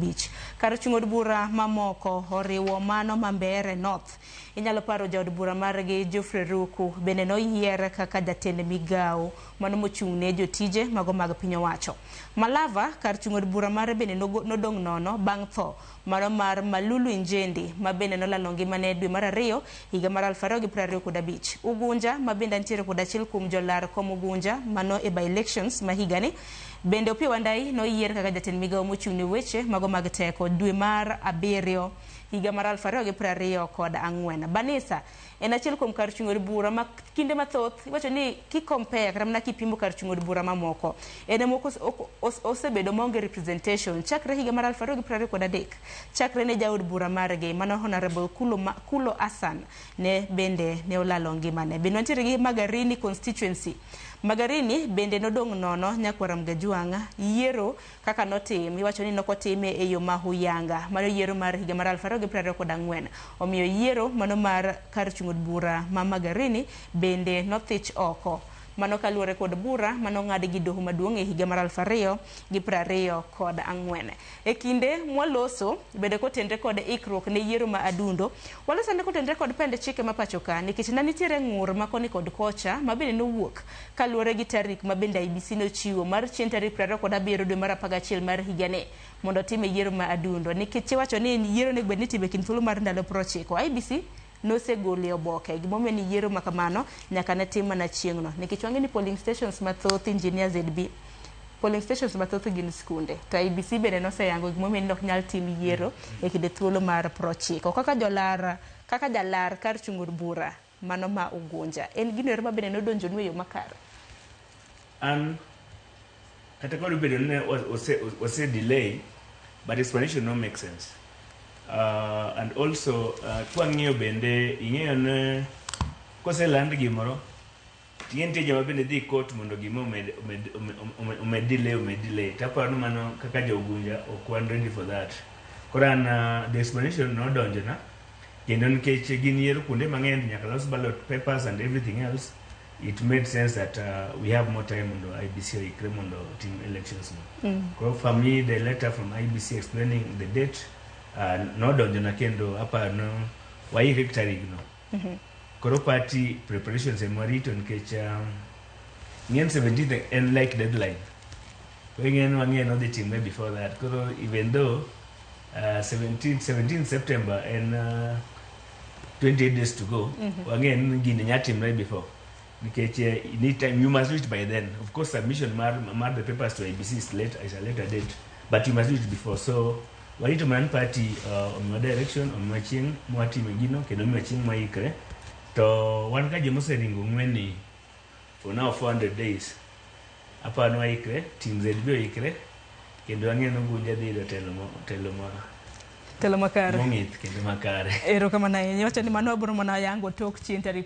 5. Kar chung' od bura mamoko oriwo mano ma Mbeere North. Inyalo paro jaod bura margi Geoffrey Ruku bende noyier kaka jatend migawo mano mochung' ne jotije mago mag piny owacho. Malava kar chung' od bura mare bende nodong' nono bang' tho mano mar Malulu Injendi ma bende nolalo ngimane dwe mar ariyo higa mar 2025. Ugunja ma bende antiere kod achiel kuom jolar kom Ugunja mano e by-elections ma higani bende Opiyo Wandayi noyier kaka jatend migawo mochung' ne weche mago mag teko dwe mar abiriyo higa mar 2024. Banisa en achiel kuom kar chung' od bura ma kinde mathoth iwacho ni ki compare kata mana kipimo kar chung' od bura mamoko en ema osebedo maonge representation chakre higa mar 2023 chakre ne jaod bura margi mano Honorable Kulo Hassan ne bende ne olalo ngimane. Bende wantiere gi Magarini constituency. Magarini bende nodong' nono nyakwar Mgajwang' yiero kaka notim iwacho ni nokotime e yo ma huyanga mano yiero mar higa mar 2024. Omiyo yiero mano mar kar chung' od bura ma Magarini bende nothich oko. Mano kaluwore kod bura manong'ad gi doho maduong' e higa mar 2024. E kinde mwaloso bende kotenre kod ikruok ne yiero ma adundo, waloso ane kotenre kod pend chike ma pacho ka nikech ne nitiere ng'ur ma koni kod kocha ma bende nowuok kaluwore gi tarik ma bende IEBC nochiwo mar chieng' tarik 27 dwe mar 11 mar higani mondo otime yiero ma adundo nikech iwacho ni yiero onego bed ni itimo e kind thuolo mar ndalo 90. IEBC nosegolo e oboke gimomiyo ni yiero ma kamano nyaka ne tim mana chieng'no nikech wang'e ni polling stations mathoth Engineer ZB polling stations mathoth gin skunde to IEBC bende noseyango gimomiyo ni ok nyal tim yiero e kinde thuolo mar 90 kaka jolar kaka jalar kar chung' od bura mano ma Ugunja en gino ero ma bende nodonjonu e yo makare. An kata ka obedo ni ose delay but explanation no make sense. And also kwang'iyo bende ing'eyo ne koseland gimoro ting'e nitie joma bende dhi court mondo gima omed delay omed delay. Taparo ni mano kaka jo Ugunja ok wan ready for that. Koro an the explanation nodonjona kendo nikech gin yiero kuonde mang'eny nyaka los ballot papers and everything else, it made sense that we have more time mondo IEBC oikre mondo otim elections no. Koro for me the letter from IEBC explaining the date nodonjona kendo aparo no waikre gi tarik no. Koro party preparations ema warito nikech ing'e ni 17th en like deadline. Koro ing'e ni wang'e ni odhi timre before that. Koro even though 17 September en 28 days to go, wang'e ni gini nya timre before. Nikech you need time, you must do it by then. Of course submission mar the papers to IEBC is late, is a later date, but you must do it before. So warito mana ni party omiwa direction, omiwa chieng' mwatime gino kendo omiwa chieng' mwaikre. To wan ka joma oseringo ng'weni for now 400 days, aparo ni waikre, team ZB oikre, kendo ang'e ni Ugunja dhi yudo telo ma Telo makare. Mong'ith kendo makare. Erokamano ahinya. Iwacho ni mano wabiro mana yango tok chieng' tarik.